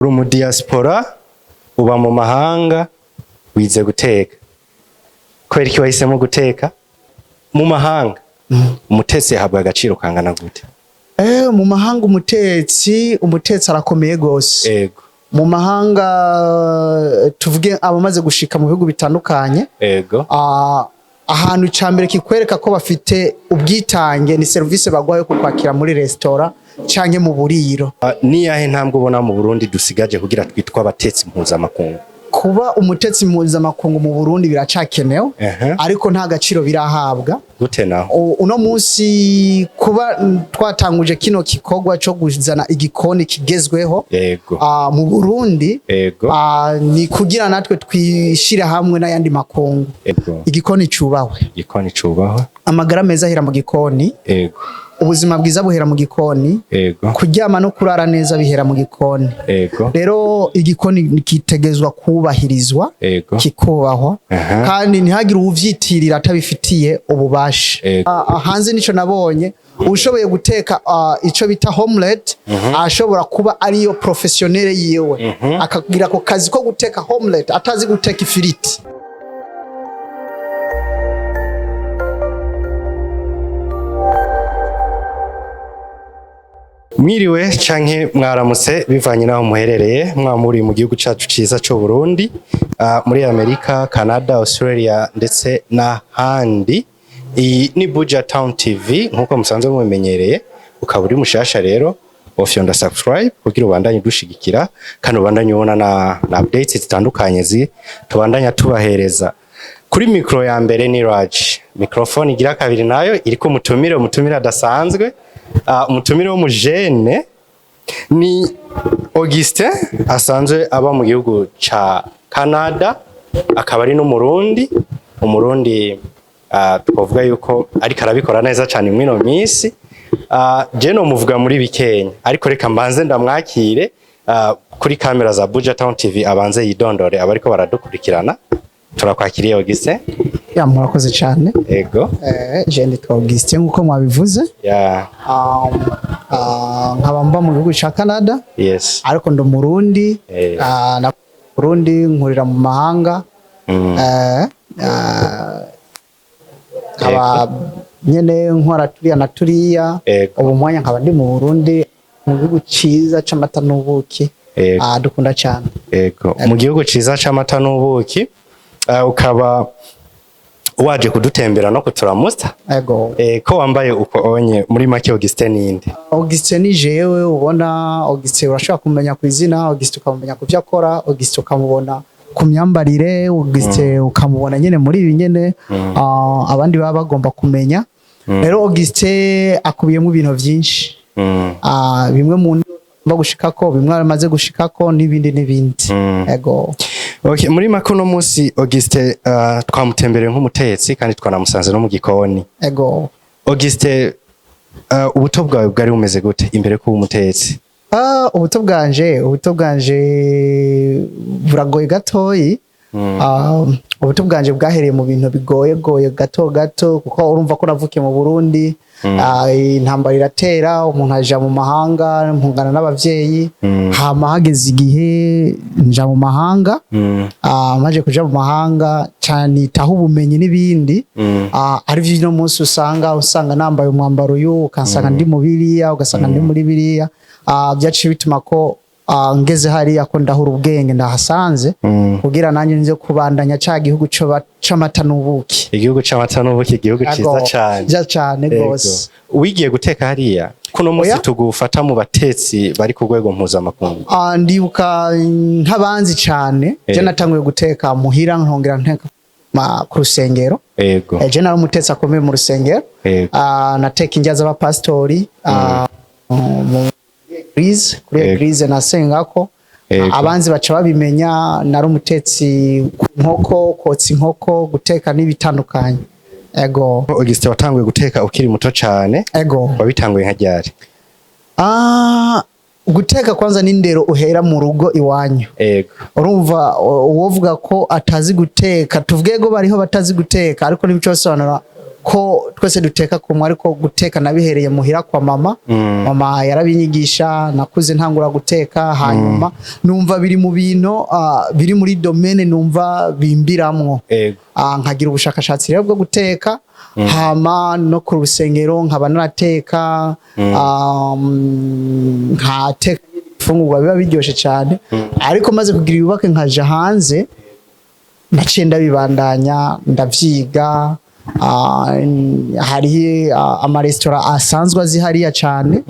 Uri umu diaspora, uba mu mahanga, wize guteka. Kubera iki wahisemo guteka mu mahanga? Umutetsi yahabwa agaciro kangana gute? Mu mahanga umutetsi arakomeye gose. Mu mahanga, tuvuge abamaze gushika mu bihugu bitandukanye, ahantu ca mbere kikwereka ko bafite ubwitange ni serivisi baguha yo kukwakira muri resitora canke mu buriro. Niyahe ntambwe ubona mu Burundi dusigaje kugira twitwe abatetsi mpuzamakungu? Kuba umutetsi mpuzamakungu mu Burundi biracakenewe, ariko nta gaciro birahabwa. Gute naho? Uno munsi kuba twatanguje kino gikorwa co kuzana igikoni kigezweho mu Burundi, ni kugira natwe twishire hamwe n'ayandi makungu. Igikoni cubahwe. Igikoni cubahwe. Amagara meza ahera mu gikoni. Ubuzima bwiza buhera mu gikoni. Kuryama no kurara neza bihera mu gikoni. Rero igikoni kitegezwa kubahirizwa, kikubahwa, kandi ntihagire uwuvyitirira atabifitiye ububasha. Hanze nico nabonye, ushoboye guteka ico bita omelette ashobora kuba ariyo professionnel yiwe, akagira ako kazi ko guteka omelette atazi guteka ifiriti. Mwiriwe canke mwaramutse bivanye naho muherereye, mwa muri mu gihugu cacu ciza c'u Burundi, muri Amerika, Canada, Australia ndetse n'ahandi. Iyi ni Buja Town TV nkuko musanzwe mubimenyereye. Ukaba uri mushasha rero, wofyonda subscribe kugira ubandanye dushigikira kandi ubandanye ubona na updates zitandukanye zi tubandanya tubahereza. Kuri micro ya mbere ni Raj, microphone igira kabiri nayo iriko umutumire adasanzwe, umutumire w'umujene ni Augustin, asanzwe aba mu gihugu ca Canada, akaba ari n'Umurundi. Umurundi twavuga yuko ariko arabikora neza cyane mwino minsi. Je no muvuga muri bikenya, ariko reka mbanze ndamwakire kuri kamera za Buja Town TV, abanze yidondore abariko baradukurikirana. Turakwakiriye, Augustin. Ya, murakoze cyane. Je nitwa Augustin nkuko mwabivuze. Nkaba mba mu gihugu ca Canada, ariko ndi Umurundi. Na Burundi, nkurira mu mahanga. Nkaba nyene nkora turiya na turiya. Ubu mwanya nkaba ndi mu Burundi, mu gihugu ciza c'amata n'ubuki. Dukunda cyane. Ego, mu gihugu ciza c'amata n'ubuki, ukaba waje kudutembera no kuturamutsa. Ego. Ko wambaye uko onye, muri make Augustin ninde? Augustin ni jewe ubona. Augustin urashobora kumenya ku izina, Augustin ukamumenya ku vyo akora, Augustin ukamubona ku myambarire, Augustin ukamubona nyene muri ibi nyene abandi baba bagomba kumenya. Rero Augustin akubiyemo ibintu vyinshi. Bimwe mu ngomba gushikako, bimwe amaze gushikako, n'ibindi n'ibindi. Ego. Okay, muri make uno munsi Augustin twamutembereye nk'umutetsi kandi twanamusanze no mu gikoni. Ego. Augustin, ubuto bwawe bwari bumeze gute imbere kuba umutetsi? Ubuto bwanje buragoye gatoyi. Ubuto bwanje bwahereye mu bintu bigoye goye gato gato, kuko urumva ko navukiye mu Burundi, intambara iratera, umuntu aja mu mahanga, mpungana n'abavyeyi. Hama hageze igihe nja mu mahanga. Maje kuja mu mahanga canitaho ubumenyi n'ibindi, arivyo uno munsi usanga nambaye umwambaro uyu, ukansanga ndi mu biriya, ugasanga ndi muri biriya. Byaciye bituma ko ngeze hariya ko ndahura ubwenge ndahasanze, kugira nanjye nze kubandanya ca gihugu c'amata n'ubuki. Igihugu c'amata n'ubuki, igihugu ciza cane. Ciza cane Ego. gose. Wigiye guteka hariya, kuno munsi Oya. tugufata mu batetsi bari ku rwego mpuzamakungu? Ndibuka ntabanzi cane, je natanguye guteka muhira, nkongera nteka ku rusengero. Je nari umutetsi akomeye mu rusengero. Nateka indya z'abapasitori mu église, kuri église nasengako. Abanzi baca babimenya, nari umutetsi ku nkoko, kotsa inkoko, guteka n'ibitandukanye. Ego. Augustin, watanguye guteka ukiri muto cane? Ego. Wabitanguye nka ryari? Guteka kwanza n'indero uhera mu rugo iwanyu. Urumva uwovuga ko atazi guteka, tuvuge go bariho batazi guteka, ariko ntibico bisobanura. ko twese duteka kumwe, ariko guteka nabihereye muhira kwa mama. Mama yarabinyigisha, nakuze ntangura guteka, hanyuma numva biri mu bintu biri muri domaine numva bimbiramwo. Nkagira ubushakashatsi rero bwo guteka, hama no ku rusengero nkaba narateka, nkateka ifungurwa biba biryoshe cyane. Ariko maze kugira ibubake nkaja hanze, naciye ndabibandanya, ndavyiga. Hariho amaresitora asanzwe azi hariya cyane.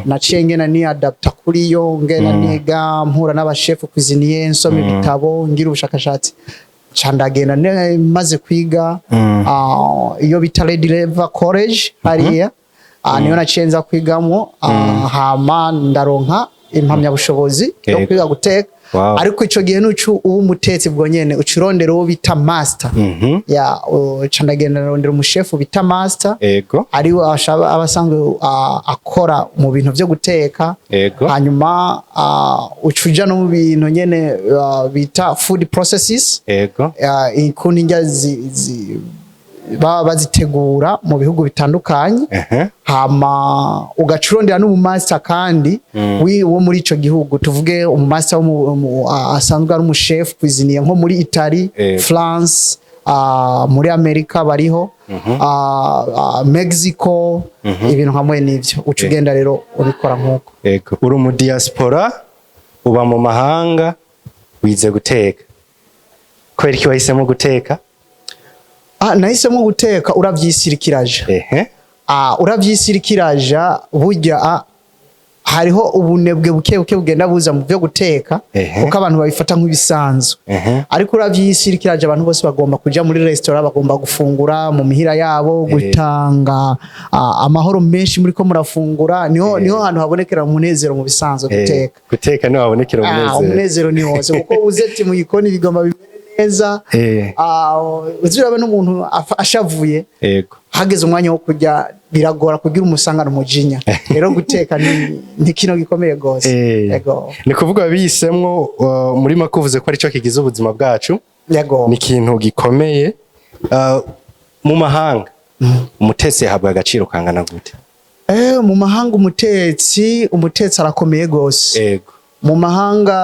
Naciye ngena ni adapta kuri yo, ngena niga, mpura n'abashefu cuisinier, nsoma ibitabo, ngira ubushakashatsi, ca ndagenda maze kwiga iyo bita Lady Lever College hariya. Niyo naciye nza kwigamo, hama ndaronka impamyabushobozi yo kwiga guteka. Ariko ico gihe nucu uba umutetsi bwo nyene, uca urondera uwo bita master. Ya, ca ndagenda ndarondera umushefu bita master, ariwe aba asanzwe akora mu bintu vyo guteka. Hanyuma uca uja no mu bintu nyene bita food processes, ukuntu indya baba bazitegura mu bihugu bitandukanye. Hama ugaca urondera n'umumaster kandi wo muri ico gihugu, tuvuge umumaster wo asanzwe ari umushefu cuisinier nko muri Italy, France, muri Amerika bariho, Mexico, ibintu hamwe n'ivyo, uca ugenda rero ubikora nk'uko. Ego, uri mu diaspora, uba mu mahanga, wize guteka. Kubera iki wahisemo guteka? Nahisemo guteka uravyisirikiraje. Uravyisirikiraja burya, hariho ubunebwe buke buke bugenda buza mu byo guteka, kuko abantu babifata nk'ibisanzwe. Ariko uravyisirikiraje, abantu bose bagomba kuja muri restaurant, bagomba gufungura mu mihira yabo, gutanga amahoro menshi muri ko murafungura, niho hantu habonekera umunezero mu bisanzwe, guteka. Guteka niho habonekera umunezero. Umunezero ni wose, kuko uze ati mu gikoni bigomba bimere neza. Uzi urabe n'umuntu ashavuye, hageze umwanya wo kurya biragora kugira umusangano umujinya. Rero guteka ni kino gikomeye gose. Yego. Ni kuvuga bihisemwo, muri make uvuze ko aricyo kigize ubuzima bwacu. Yego. Ni ikintu gikomeye. Mu mahanga umutetsi yahabwa agaciro kangana gute? Mu mahanga umutetsi arakomeye gose. Mu mahanga,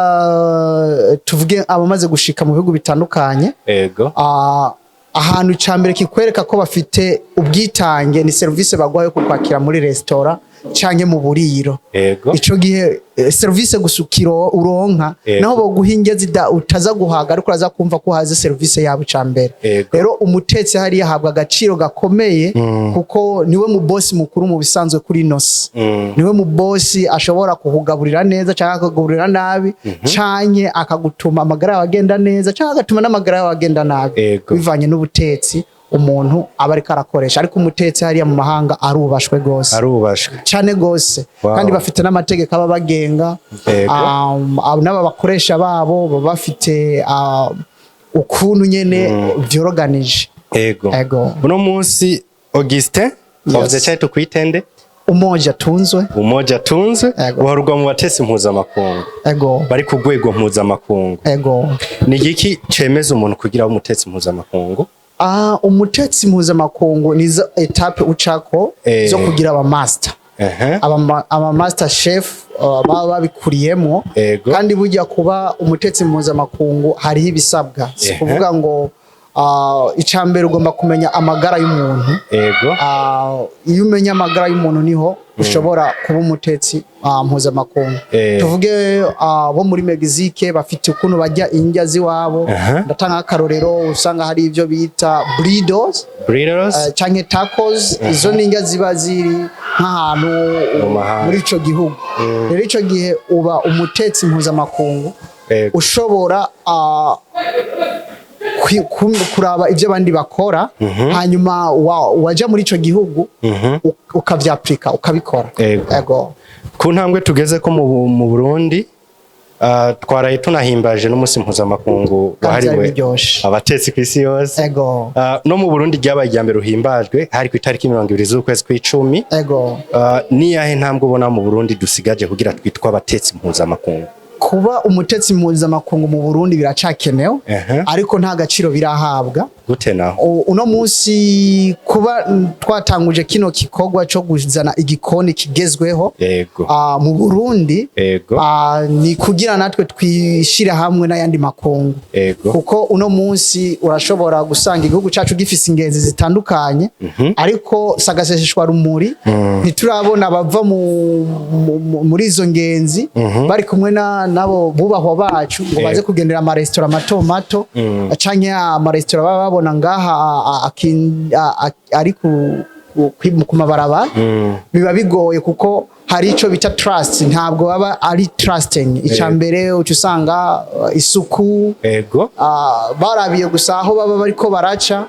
tuvuge abamaze gushika mu bihugu bitandukanye, ahantu ca mbere kikwereka ko bafite ubwitange ni serivisi baguha yo kukwakira muri resitora canke mu buriro. Ico gihe serivisi gusa ukiro uronka, naho boguha indya utaza guhaga, ariko uraza kumva ko uhaze serivisi yabo ca mbere. Rero umutetsi hariya ahabwa agaciro gakomeye, kuko niwe mu bosi mukuru mu bisanzwe kuri nosi. Niwe mu bosi ashobora kukugaburira neza canke akakugaburira nabi, canke akagutuma amagara yawe agenda neza canke agatuma n'amagara yawe agenda nabi, bivanye n'ubutetsi umuntu aba ariko arakoresha. Ariko umutetsi hariya mu mahanga arubashwe gose. Arubashwe. Cane gose. Kandi bafite n'amategeko aba bagenga. N'aba bakoresha babo baba bafite ukuntu nyene vyoroganije. Ego. Uno munsi Augustin, wavuze cyane, tukwitende? Umoja Tunzwe. Umoja Tunzwe. Ego. Uharurwa mu batesi mpuzamakungu bari ku rwego mpuzamakungu. Ego. Ni igiki cemeza umuntu kugira abe umutetsi mpuzamakungu? Umutetsi mpuzamakungu nizo étapes ucako zo kugira aba master. Aba master chef baba babikuriyemo. Kandi burya kuba umutetsi mpuzamakungu hariho ibisabwa, si kuvuga ngo icambere ugomba kumenya amagara y'umuntu. Iyo umenya amagara y'umuntu niho ushobora kuba umutetsi mpuzamakungu. Tuvuge bo muri Mexique bafite ukuntu barya indya z'iwabo. Ndatanga akarorero, usanga hari ibyo bita burritos, Burritos. Canke tacos. Izo ni indya ziba ziri nk'ahantu Mu mahanga. muri ico gihugu. Rero ico gihe uba umutetsi mpuzamakungu ushobora kuraba ibyo abandi bakora, hanyuma waja muri ico gihugu ukavyapurika, ukabikora. Ego. Ku ntambwe tugeze ko mu Burundi, twaraye tunahimbaje n'umunsi mpuzamakungu Kandi vyari wahariwe biryoshe. abatetsi ku isi yose. No mu Burundi ryabaye irya mbere uhimbajwe, hari ku itariki 20 z'ukwezi kw'icumi. Niyahe ntambwe ubona mu Burundi dusigaje kugira twitwe abatetsi mpuzamakungu? Kuba umutetsi mpuzamakungu mu Burundi biracakenewe, ariko nta gaciro birahabwa. Gute naho? Uno munsi kuba twatanguje kino gikorwa cyo kuzana igikoni kigezweho mu Burundi, ni kugira natwe twishira hamwe n'ayandi makungu, kuko uno munsi urashobora gusanga igihugu cacu gifise ingenzi zitandukanye, ariko sagaseseshwa rumuri ntiturabona bava muri izo ngenzi bari kumwe nabo bubahwa bacu ngo baze kugendera amaresitora mato mato canke amaresitora baba babona ngaha ari ku mabarabara. Biba bigoye kuko hari ico bita trust, ntabwo baba ari trusting. Ica mbere uca usanga isuku, barabiye gusa aho baba bariko baraca,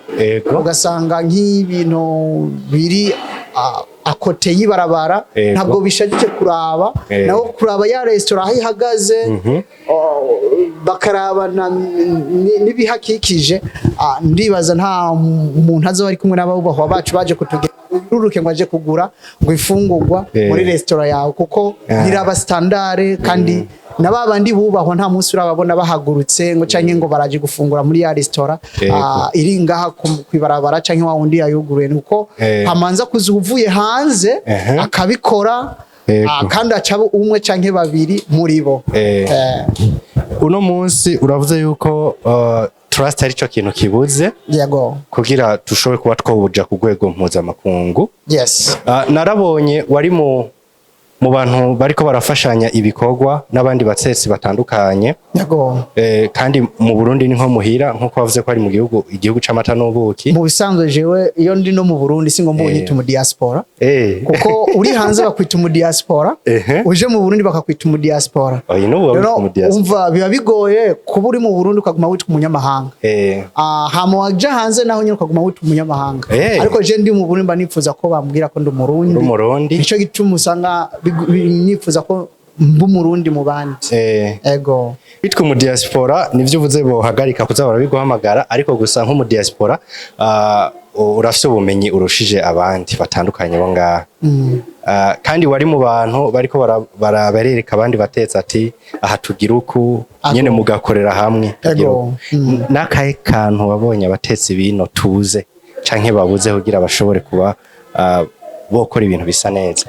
ugasanga nk'ibintu biri à côté y'ibarabara ntabwo bishajije kuraba naho kuraba ya resitora aho ihagaze, bakaraba n'ibihakikije. Ndibaza nta muntu azoba ari kumwe n'abubahwa bacu baje kutugera ururuke ngo aje kugura ngo ifungurwa muri resitora yawe, kuko ntiraba standard. Kandi na babandi bubahwa nta munsi urababona bahagurutse ngo canke ngo baraje gufungura muri ya resitora iri ngaha kwibarabara canke wa wundi yayuguruye, nuko hamanza kuza uvuye hanze akabikora, kandi acaba umwe canke babiri muri bo. Uno munsi uravuze yuko trust ari cyo kintu kibuze kugira dushobore kuba twobuja ku rwego mpuzamakungu. Narabonye wari mu bantu bariko barafashanya ibikorwa n'abandi batetsi batandukanye. Kandi mu Burundi ni nko muhira, nkuko bavuze ko ari mu gihugu, igihugu c'amata n'ubuki. Mu bisanzwe jewe iyo ndi no mu Burundi singomba unyita umu diaspora, kuko uri hanze bakwita umu diaspora, uje mu Burundi bakakwita umu diaspora. Oya, n'ubu Rero witwa mu diaspora. umva, biba bigoye kuba uri mu Burundi ukaguma witwa umunyamahanga, hama waja hanze naho nyine ukaguma witwa umunyamahanga. Ariko je ndi mu Burundi mba nifuza ko bambwira ko ndi Umurundi. Uri Umurundi. Nico gituma usanga nifuza ko mba Umurundi mu bandi. Ego. Witwa umu diaspora, nivyo uvuze, bohagarika kuza barabiguhamagara, ariko gusa nk'umu diaspora urafise ubumenyi urushije abandi batandukanye bo ngaha. Kandi wari mu bantu bariko barereka abandi batetsi ati aha tugira uku, nyene mugakorera hamwe, tugira uku. N'akahe kantu wabonye abatetsi bino tuze canke babuze kugira bashobore kuba bokora ibintu bisa neza?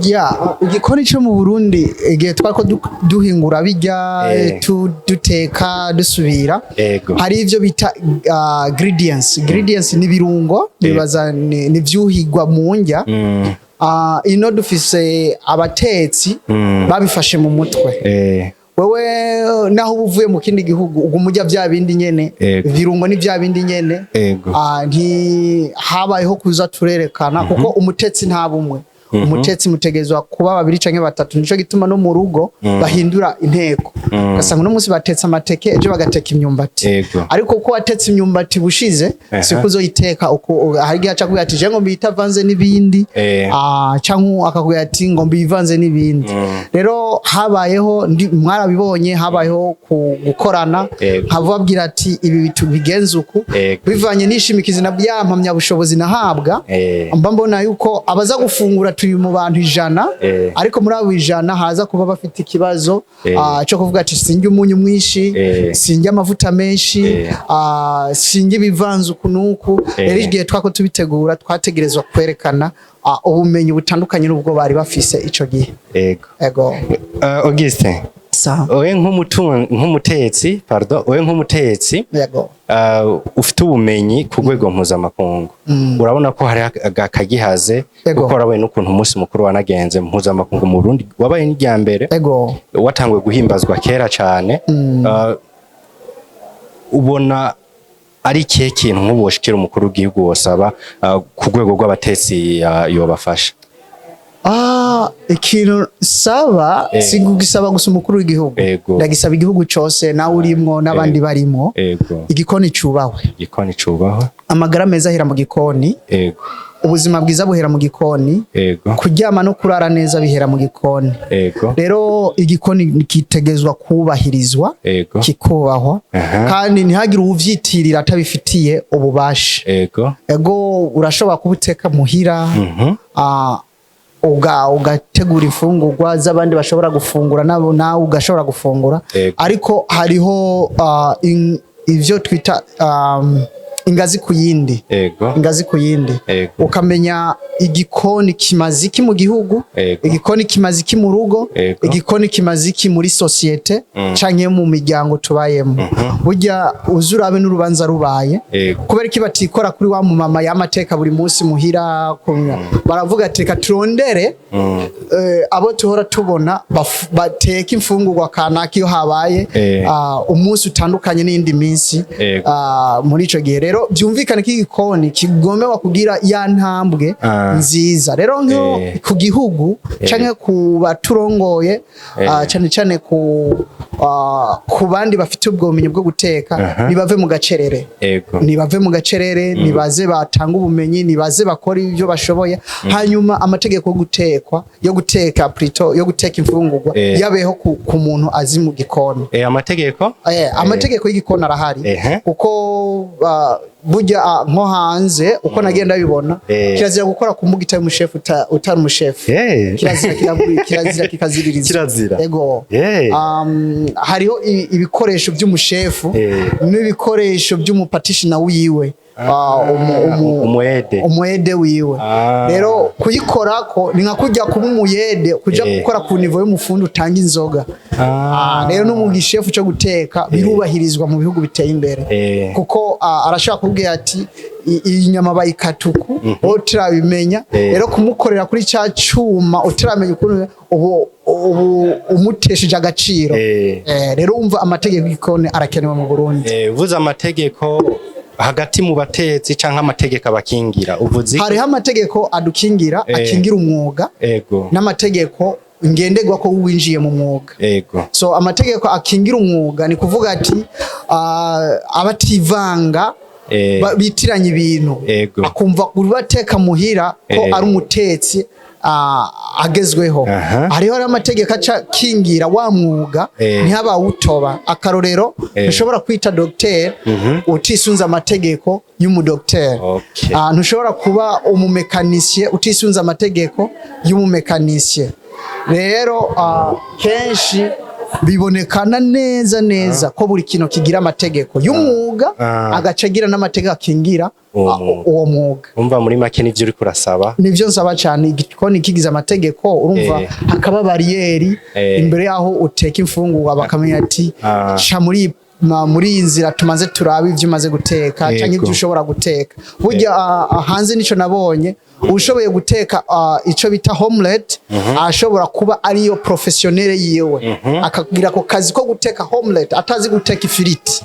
Ya, igikoni cyo mu Burundi igihe twariko duhingura bijya, duteka dusubira, hari ivyo bita ingredients. Ingredients ni ibirungo, bibaza ni vyuhigwa mu ndya. Ino dufise abatetsi babifashe mu mutwe. Wewe naho uba uvuye mu kindi gihugu uguma urya vya bindi nyene, ibirungo ni vya bindi nyene. Nti habayeho kuza turerekana, kuko umutetsi nta bumwe, umutetsi mutegezwa kuba babiri canke batatu. Nico gituma no mu rugo bahindura inteko, ugasanga uno munsi batetse amateke, ejo bagateka imyumbati. Ariko uko watetse imyumbati bushize siko uzoyiteka. Uko hari igihe aca akubwira ati je ngo mbitavanze n'ibindi, canke akakubwira ati ngo mbivanze n'ibindi. Rero habayeho mwarabibonye, habayeho gukorana, nkababwira ati ibi bitu bigenze uku, bivanye n'ishimikizi na ya mpamyabushobozi nahabwa. Mba mbona yuko abaza gufungura turi mu bantu 100, ariko muri abo 100 haza kuba bafite ikibazo cyo kuvuga ati sinjya umunyu mwinshi, sinjya amavuta menshi, sinjya ibivanze uku n'uku. Rero igihe twako tubitegura twategerezwa kwerekana ubumenyi butandukanye n'ubwo bari bafise ico gihe. Ego. Augustin, Sawa. owe nk'umutetsi, pardon, owe nk'umutetsi ufite ubumenyi ku rwego mpuzamakungu, urabona ko hari akagihaze, kuko warabonye n'ukuntu umunsi mukuru wanagenze mpuzamakungu mu Burundi wabaye n'irya mbere, watanguye guhimbazwa kera cane. Ubona ari ikihe kintu nk'ubu woshikira umukuru w'igihugu wosaba ku rwego rw'abatetsi yobafasha? Ikintu saba, sigugisaba gusa umukuru w'igihugu, ndagisaba igihugu cose, nawe urimwo n'abandi barimwo. Igikoni cubahwe. Igikoni cubahwe. Amagara meza ahera mu gikoni. Ubuzima bwiza buhera mu gikoni. Kuryama no kurara neza bihera mu gikoni. Rero igikoni kitegezwa kubahirizwa, kikubahwa, kandi ntihagire uwuvyitirira atabifitiye ububasha. Ego, urashobora kuba uteka muhira, ugategura imfungurwa z'abandi bashobora gufungura, nabo nawe ugashobora gufungura, ariko hariho ivyo twita ingazi ku yindi, ingazi ku yindi, ukamenya igikoni kimaze iki mu gihugu, igikoni kimaze iki mu rugo, igikoni kimaze iki muri société canke mu miryango tubayemo. Burya uze urabe n'urubanza rubaye, kubera iki batikora kuri wa mumama yamateka buri munsi muhira? Baravuga ati: "Reka turondere abo tuhora tubona bateka imfungurwa kanaka iyo habaye umunsi utandukanye n'iyindi minsi." Muri ico gihe rero byumvikane ko igikoni kigomewa kugira ya ntambwe nziza. Rero nko ku gihugu canke ku baturongoye, cane cane ku bandi bafite ubwo bumenyi bwo guteka, nibave mu gacerere, nibave mu gacerere, nibaze batanga ubumenyi, nibaze bakora ibyo bashoboye. Hanyuma amategeko yo gutekwa, yo guteka plutôt, yo guteka imfungurwa yabeho ku muntu azi mu gikoni. Amategeko. Amategeko y'igikoni arahari, kuko burya nko hanze uko nagenda bibona, kirazira gukora ku mbuga itari umushefu, utari umushefu. Kirazira, kirazira kikaziririza. Kirazira. Ego. Hariho ibikoresho by'umushefu n'ibikoresho by'umupractitioner wiwe. Umu aide. Umu aide wiwe. Rero kuyikorako ni nka kujya kuba umuyede, kuja gukora ku niveau y'umufundi utanga inzoga. Rero no mu gishefu cyo guteka birubahirizwa mu bihugu biteye imbere, kuko arashobora kubwira ati: "Iyi nyama bayikata uku," wowe utarabimenya. Rero kumukorera kuri cya cyuma utaramenya ukuntu, ubu umutesheje agaciro. Rero umva, amategeko y'igikoni arakenewe mu Burundi. Uvuze amategeko hagati mu batetsi canke amategeko abakingira, uvuze iki? Hariho amategeko adukingira, akingira umwuga, n'amategeko ngenderwa ko winjiye mu mwuga. So amategeko akingira umwuga ni kuvuga ati abativanga, bitiranya ibintu, akumva ubateka muhira ko ari umutetsi agezweho. Hariho rero amategeko aca kingira wa mwuga, ntihabawutoba. Akarorero, ntushobora kwita dogiteri utisunze amategeko y'umudogiteri. Ntushobora kuba umumécanicien utisunze amategeko y'umumécanicien. Rero kenshi bibonekana neza neza ko buri kintu kigira amategeko y'umwuga, agaca agira n'amategeko akingira uwo mwuga. Uwo mwuga. Umva, muri make nivyo uriko urasaba. Nivyo nsaba cyane. Igikoni kigize amategeko, urumva, hakaba bariyeri imbere yaho uteka imfungurwa, bakamenya ati: "Ca muri iyi nzira, tumaze turabe ivyo umaze guteka canke ivyo ushobora guteka." Burya hanze nico nabonye, ushoboye guteka ico bita omelette ashobora kuba ariyo professionnel yiwe, akagira ako kazi ko guteka omelette atazi guteka ifiriti,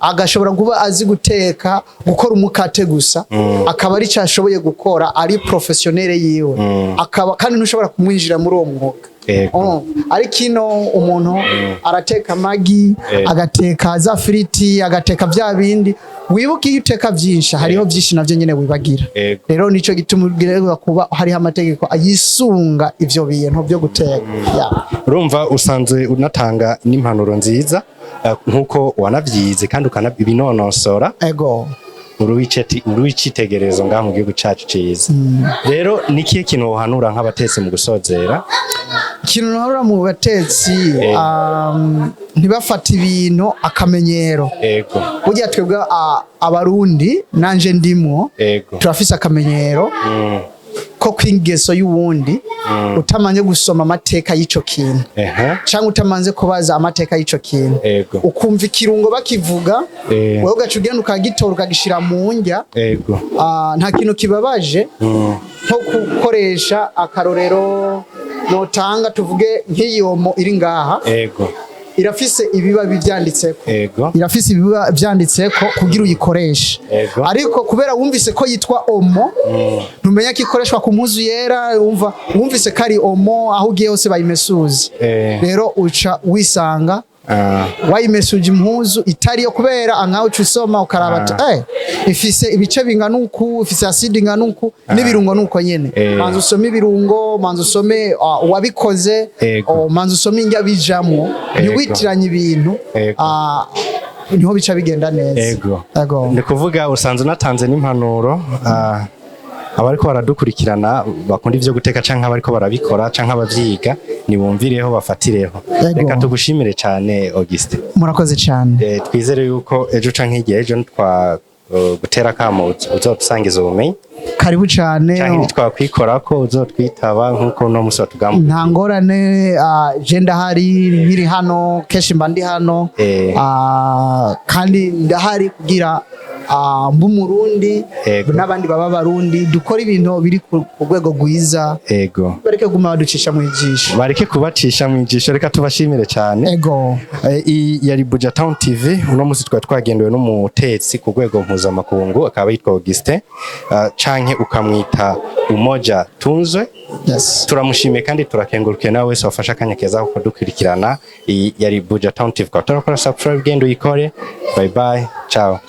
agashobora kuba azi guteka, gukora umukate gusa, akaba ari cyo ashoboye gukora, ari professionnel yiwe, akaba kandi ntushobora kumwinjira muri uwo mwuga. Ariko ino umuntu arateka amagi, agateka za firiti, agateka bya bindi. Wibuke, iyo uteka byinshi, hariho byinshi navyo nyene wibagira. Rero nico gituma ubwirwa kuba hariho amategeko ayisunga ivyo bintu byo guteka. Yeah. Urumva, usanzwe unatanga n'impanuro nziza, nkuko wanavyize kandi ukanabinonosora. Uri w'icitegererezo ngaha mu gihugu cacu ciza. Rero ni ikihe kintu wohanura nk'abatetsi mu gusozera? Ikintu nahora mu batetsi, ntibafate ibintu akamenyero. Burya twebwe Abarundi, nanje ndimwo, turafise akamenyero ko kw'ingeso y'uwundi, utamanje gusoma amateka y'ico kintu cyangwa utamanze kubaza amateka y'ico kintu, ukumva ikirungo bakivuga, wowe ugaca ugenda ukagitora, ukagishira mu ndya. Nta kintu kibabaje nko gukoresha, akarorero notanga, tuvuge nk'iyi Omo iri ngaha, irafise ibiba byanditseko, irafise ibiba vyanditseko kugira uyikoreshe. Ariko kubera wumvise ko yitwa Omo, ntumenya ko ikoreshwa ku mpuzu yera. Wumva wumvise ko ari Omo, aho ugiye hose bayimesuza. Rero uca wisanga wayimesuje impuzu itariyo, kubera nkawe uca usoma ukaraba ati: "Ifise ibice bingana uku, ifise acide ingana uku, n'ibirungo nuko nyene." Manza usome ibirungo, manza usome uwabikoze, manza usome indya bijamwo, ntiwitiranye ibintu. Niho bica bigenda neza. Ego. Ni kuvuga usanzwe unatanze n'impanuro, abariko baradukurikirana bakunda ivyo guteka, canke abariko barabikora, canke abavyiga, nibumvireho bafatireho. Reka tugushimire cane, Augustin. Murakoze cyane. Twizere yuko ejo canke hirya ejo twa gutera akamo, uzodusangiza ubumenyi. Karibu cyane. Canke nitwakwikorako uzotwitaba nk'uko uno musi watugamba. Nta ngorane, je ndahari, nkiri hano kenshi mba ndi hano. Kandi ndahari kugira mbe Umurundi n'abandi baba Abarundi, dukora ibintu biri ku rwego rwiza. Bareke guma baducisha mu ijisho. Bareke kubacisha mu ijisho. Reka tubashimire cyane. Ego. Iyi yari Buja Town TV. Uno musi twari twagendewe n'umutetsi ku rwego mpuzamakungu, akaba yitwa Augustin, canke ukamwita Umoja Tunzwe. Turamushimiye kandi turakengurukiye nawe wese wafashe akanya keza ko kudukurikirana. Iyi yari Buja Town TV. Kwa turakora subscribe, genda uyikore. Bye bye, ciao.